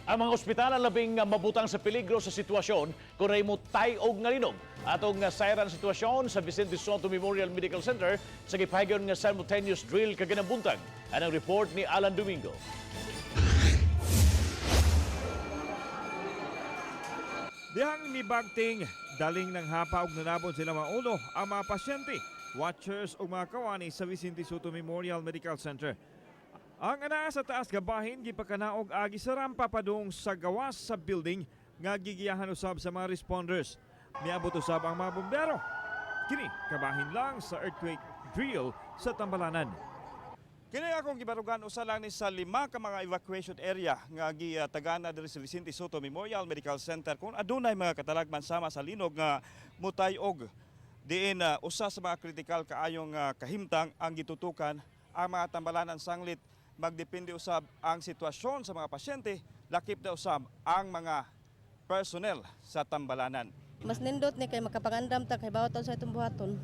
Ang mga ospital ang labing mabutang sa peligro sa sitwasyon kung naay motay-og nga linog. Atong sayran sitwasyon sa Vicente Sotto Memorial Medical Center sa gipahigayon nga simultaneous drill kaganang buntag. Anang report ni Alan Domingo. Dihang mibagting daling ng hapa og nanabon sila maulo ang mga pasyente, watchers ug mga kawani sa Vicente Sotto Memorial Medical Center. Ang anaa sa taas nga bahin gipakanaog agi sa rampa padung sa gawas sa building nga gigiyahan usab sa mga responders. Miabot usab ang mga bumbero. Kini kabahin lang sa earthquake drill sa Tambalanan. Kini akong gibarugan, usa lang ni sa lima ka mga evacuation area nga gitagana diri sa Vicente Sotto Memorial Medical Center kung adunay mga katalagman sama sa linog nga mutay-og, diin usa sa mga kritikal kaayong kahimtang ang gitutukan ang mga tambalanan sanglit magdepende usab ang sitwasyon sa mga pasyente, lakip na usab ang mga personnel sa tambalanan. Mas nindot ni kay makapangandam ta kay bawat sa itong buhaton.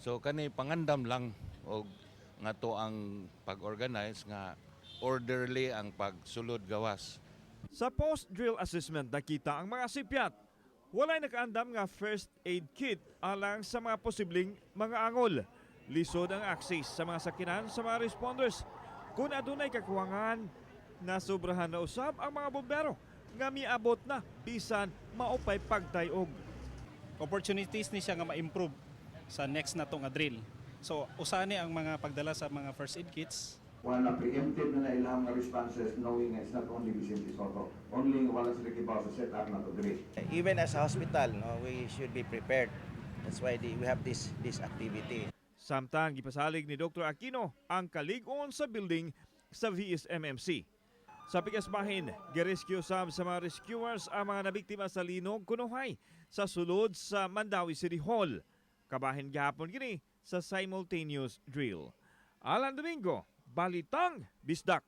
So kani pangandam lang og nga to ang pag-organize nga orderly ang pagsulod gawas. Sa post-drill assessment, nakita ang mga sipyat. Walay nakaandam nga first aid kit alang sa mga posibleng mga angol. Lisod ang access sa mga sakinan sa mga responders. Kung adunay kakuwangan, nasubrahan na usab ang mga bombero nga miabot na bisan maupay pagtayog. Opportunities ni siya nga ma-improve sa next na nga drill. So usa ni ang mga pagdala sa mga first aid kits. Wala na preemptive na na ilang mga responses, knowing it's not only Vicente Sotto. Only wala sila kibaw sa set up na to diri. Even as a hospital, no, we should be prepared. That's why we have this activity. Samtang gipasalig ni Dr. Aquino ang kalig-on sa building sa VSMMC. Sa pikas bahin, girescue sab sa mga rescuers ang mga nabiktima sa linog kunuhay sa sulod sa Mandaue City Hall. Kabahin gihapon kini sa simultaneous drill. Alan Domingo, Balitang Bisdak.